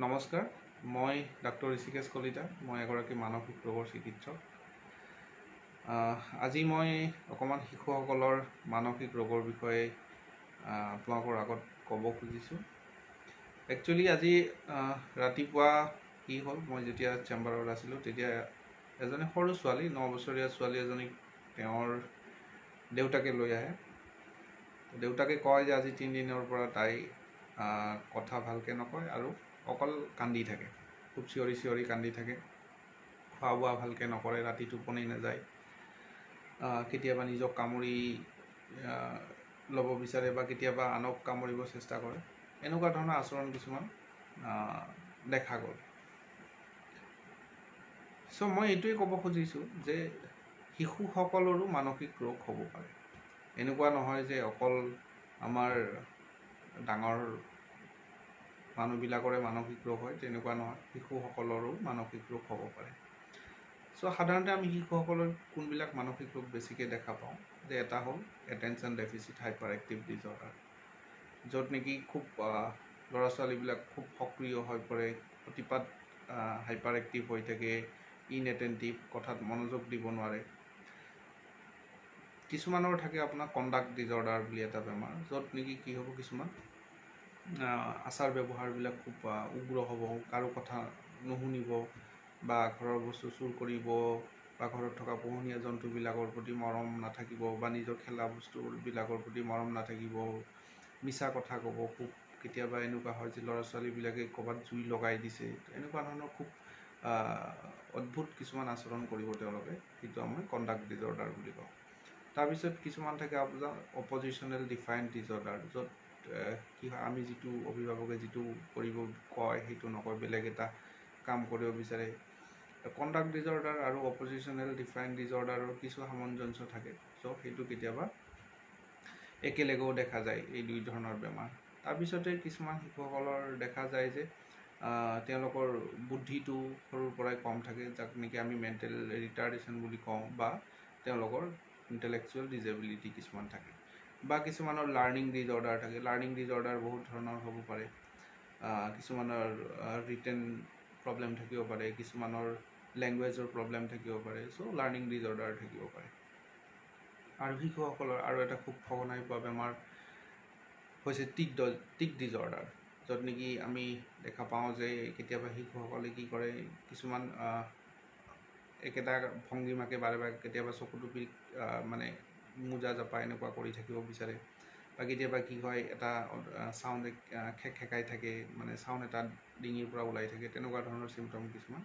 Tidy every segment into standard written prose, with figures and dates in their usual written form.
নমস্কাৰ, মই ডাক্তৰ ঋষিকেশ কলিতা। মই এগৰাকী মানসিক ৰোগৰ চিকিৎসক। আজি মই অকণমান শিশুসকলৰ মানসিক ৰোগৰ বিষয়ে আপোনালোকৰ আগত ক'ব খুজিছোঁ। একচুৱেলি আজি ৰাতিপুৱা কি হ'ল, মই যেতিয়া চেম্বাৰত আছিলোঁ, তেতিয়া এজনী সৰু ছোৱালী, 9 বছৰীয়া ছোৱালী এজনীক তেওঁৰ দেউতাকে লৈ আহে। দেউতাকে কয় যে আজি 3 দিনৰ পৰা তাই কথা ভালকৈ নকয় আৰু অকল কান্দি থাকে, খুব চিঞৰি চিঞৰি কান্দি থাকে, খোৱা বোৱা ভালকৈ নকৰে, ৰাতি টোপনি নাযায়, কেতিয়াবা নিজক কামুৰি ল'ব বিচাৰে বা কেতিয়াবা আনক কামুৰিব চেষ্টা কৰে। এনেকুৱা ধৰণৰ আচৰণ কিছুমান দেখা গ'ল। চ' মই এইটোৱে ক'ব খুজিছোঁ যে শিশুসকলৰো মানসিক ৰোগ হ'ব পাৰে। এনেকুৱা নহয় যে অকল আমাৰ ডাঙৰ মানুহবিলাকৰে মানসিক ৰোগ হয়, তেনেকুৱা নহয়। শিশুসকলৰো মানসিক ৰোগ হ'ব পাৰে। চ' সাধাৰণতে আমি শিশুসকলৰ কোনবিলাক মানসিক ৰোগ বেছিকৈ দেখা পাওঁ যে এটা হ'ল attention deficit hyper active disorder, য'ত নেকি খুব ল'ৰা ছোৱালীবিলাক খুব সক্ৰিয় হৈ পৰে, অতিপাত হাইপাৰ এক্টিভ হৈ থাকে, ইনএটেণ্টিভ, কথাত মনোযোগ দিব নোৱাৰে। কিছুমানৰ থাকে আপোনাৰ কণ্ডাক্ট ডিজৰ্ডাৰ বুলি এটা বেমাৰ, য'ত নেকি কি হ'ব, কিছুমান আচাৰ ব্যৱহাৰবিলাক খুব উগ্ৰ হ'ব, কাৰো কথা নুশুনিব বা ঘৰৰ বস্তু চুৰ কৰিব বা ঘৰত থকা পোহনীয়া জন্তুবিলাকৰ প্ৰতি মৰম নাথাকিব বা নিজৰ খেলা বস্তুবিলাকৰ প্ৰতি মৰম নাথাকিব, মিছা কথা ক'ব খুব। কেতিয়াবা এনেকুৱা হয় যে ল'ৰা ছোৱালীবিলাকে ক'ৰবাত জুই লগাই দিছে, এনেকুৱা ধৰণৰ খুব অদ্ভুত কিছুমান আচৰণ কৰিব তেওঁলোকে। সেইটো আমি কণ্ডাক্ট ডিজৰ্ডাৰ বুলি কওঁ। তাৰপিছত কিছুমান থাকে আপোনাৰ অপজিশ্যনেল ডিফায়েণ্ট ডিজৰ্ডাৰ, য'ত কি হয়, আমি যিটো অভিভাৱকে যিটো কৰিব কয় সেইটো নকয়, বেলেগ এটা কাম কৰিব বিচাৰে। কণ্ডাক্ট ডিজৰ্ডাৰ আৰু অপজিশ্যনেল ডিফায়েণ্ট ডিজৰ্ডাৰৰ কিছু সামঞ্জস্য থাকে। চ' সেইটো কেতিয়াবা একেলগেও দেখা যায় এই দুই ধৰণৰ বেমাৰ। তাৰপিছতে কিছুমান শিশুসকলৰ দেখা যায় যে তেওঁলোকৰ বুদ্ধিটো সৰুৰ পৰাই কম থাকে, যাক নেকি আমি মেণ্টেল ৰিটাৰ্ডেশ্যন বুলি কওঁ, বা তেওঁলোকৰ ইণ্টেলেকচুৱেল ডিজেবিলিটি কিছুমান থাকে বা কিছুমানৰ লাৰ্ণিং ডিজৰ্ডাৰ থাকে। লাৰ্ণিং ডিজৰ্ডাৰ বহুত ধৰণৰ হ'ব পাৰে। কিছুমানৰ ৰিটেন প্ৰব্লেম থাকিব পাৰে, কিছুমানৰ লেংগুৱেজৰ প্ৰব্লেম থাকিব পাৰে। চ' লাৰ্ণিং ডিজৰ্ডাৰ থাকিব পাৰে। আৰু শিশুসকলৰ আৰু এটা খুব সঘনাই পোৱা বেমাৰ হৈছে টিক ডিজৰ্ডাৰ, য'ত নেকি আমি দেখা পাওঁ যে কেতিয়াবা শিশুসকলে কি কৰে, কিছুমান একেটা ভংগীমাকে বাৰে বাৰে কেতিয়াবা চকু টুপি মানে মোজা জপা এনেকুৱা কৰি থাকিব বিচাৰে বা কেতিয়াবা কি হয়, এটা চাউণ্ড খেক খেকাই থাকে, মানে চাউণ্ড এটা ডিঙিৰ পৰা ওলাই থাকে। তেনেকুৱা ধৰণৰ চিমটম কিছুমান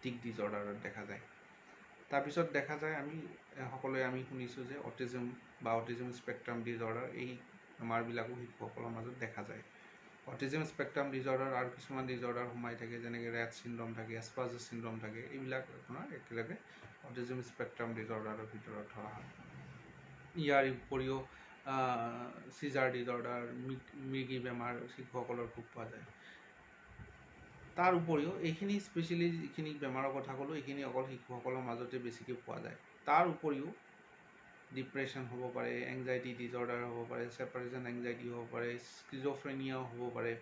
টিক ডিজৰ্ডাৰত দেখা যায়। তাৰপিছত দেখা যায়, আমি সকলোৱে আমি শুনিছোঁ যে অটিজম বা অটিজম স্পেক্ট্ৰাম ডিজৰ্ডাৰ, এই বেমাৰবিলাকো শিশুসকলৰ মাজত দেখা যায়। অটিজম স্পেক্ট্ৰাম ডিজৰ্ডাৰ আৰু কিছুমান ডিজৰ্ডাৰ সোমাই থাকে, যেনেকৈ ৰেট চিণ্ড্ৰম থাকে, এছপাৰ্জাৰ চিণ্ড্ৰম থাকে। এইবিলাক আপোনাৰ একেলগে অটিজম স্পেক্ট্ৰাম ডিজৰ্ডাৰৰ ভিতৰত ধৰা হয়। ইয়াৰ উপৰিও চিজাৰ ডিজৰ্ডাৰ, মৃগী বেমাৰ শিশুসকলৰ খুব পোৱা যায়। তাৰ উপৰিও এইখিনি স্পেচিয়েলি যিখিনি বেমাৰৰ কথা ক'লোঁ, এইখিনি অকল শিশুসকলৰ মাজতে বেছিকৈ পোৱা যায়। তাৰ উপৰিও ডিপ্ৰেশ্যন হ'ব পাৰে, এংজাইটি ডিজৰ্ডাৰ হ'ব পাৰে, ছেপাৰেশ্যন এংজাইটি হ'ব পাৰে, স্কিজ'ফ্ৰেনিয়াও হ'ব পাৰে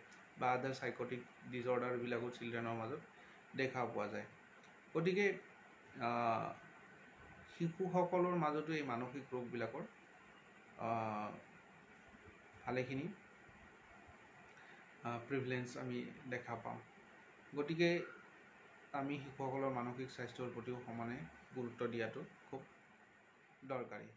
বা আদাৰ চাইকটিক ডিজৰ্ডাৰবিলাকো চিলড্ৰেনৰ মাজত দেখা পোৱা যায়। গতিকে শিশুসকলৰ মাজতো এই মানসিক ৰোগবিলাকৰ ভালেখিনি প্ৰিভিলেঞ্চ আমি দেখা পাওঁ। গতিকে আমি শিশুসকলৰ মানসিক স্বাস্থ্যৰ প্ৰতিও সমানে গুৰুত্ব দিয়াটো খুব দৰকাৰী।